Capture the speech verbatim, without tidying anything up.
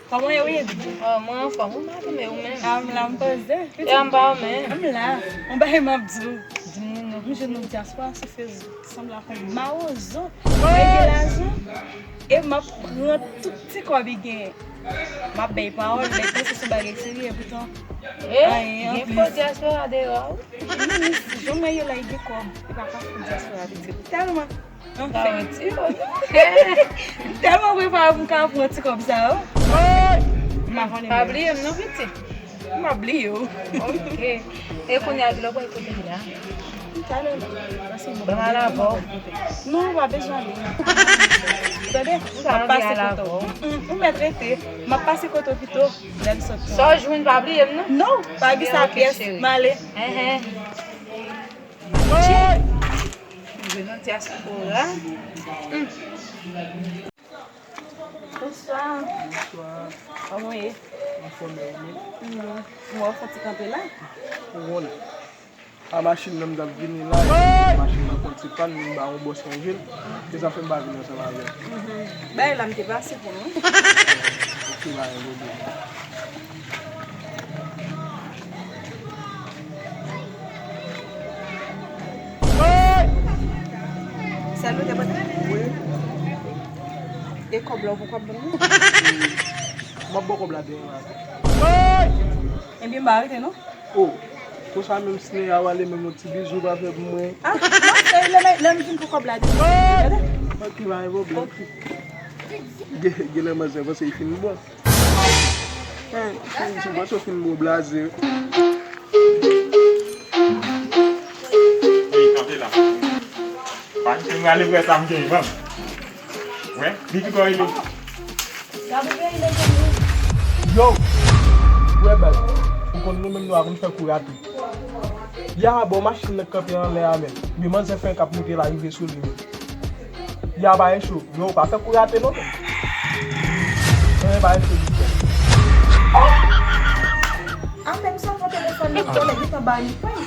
Kòman w ye, Wid? Oh, mwen anfòm, ou pa konn, men ou menm? Ah, m la, m poze. E anba w menm? M la. Yon bagay m ap di w. Di m non. M jwenn yon dyaspora sou Facebook ki sanble ak yon mawozo. Mwen gen lajan. E m ap pran tout ti kòb li genyen. M ap bay pawòl, men panse se yon bagay serye, poutan. E, anyen gen anplis. Fo dyaspora deyò, wi. Minis, jan mwen ye la, li gen kòb. Li pa ka fo dyaspora, pitit. Tèlman. Anfen. M tèlman prepare pou m ka pran ti kòb sa yo. M pa konnen. Pa bliye m non, pitit. M ap bliye w. Ok. E kounye a, kilè w pral kote m la? M talè la. Paske bon, ban m al avè w. Non, ou pa bezwen ale. Tande? M ap pase kote w. Mm, mm, ou mèt rete. M ap pase kote w pito. Lè m sot. Sa w jwenn, pa bliye m non. Non, pa gen sa pyès. M ale. Enhen. Jwenn yon dyaspora. Hmm. Bonswa. Bonswa. Kòman w ye? Anfòm, ou menm? Hmm. M wè w fè ti kanpe la. Ou konnen. A machin nan m t ap vini la, machin nan fè yon ti pàn, m ba yon bòs ranje l. Se sa fè m pa vin ansanm avè w. Mhm. Bay la m te pase pou nou. Ok, pa gen pwoblèm. Sèl ou te pote? Wi. E kòb la, ou poko ap ban m? M ap ba w kòb la demen maten. Ebyen, m pa rete non. Oh, konsa menm si nèg a pale menm yon ti bizou pa fè pou mwen. Ah, non, se lè, lè m vin pou kòb la demen. Tande? Ok, pa gen pwoblèm. Ok. Gen, gen lè manzè panse li fin bon. Hey, sou pòs ou fin bon blaze. Ey, kanpe la. Pa kite m rale vrè sa m genyen, ban m. Wè, li tou kò rele. Yo, wè baz, ou konn nou menm nou a konn fè kou rate. Ya bò machin nan kanpe anlè a menm. Men manzè fè k ap moute la rive sou li menm. Ya pa e cho. Yo, pa fè kou rate non. Anyen pa e cho di fè. A menm sa fò telefòn nan kòlèg li pa bay li pwen.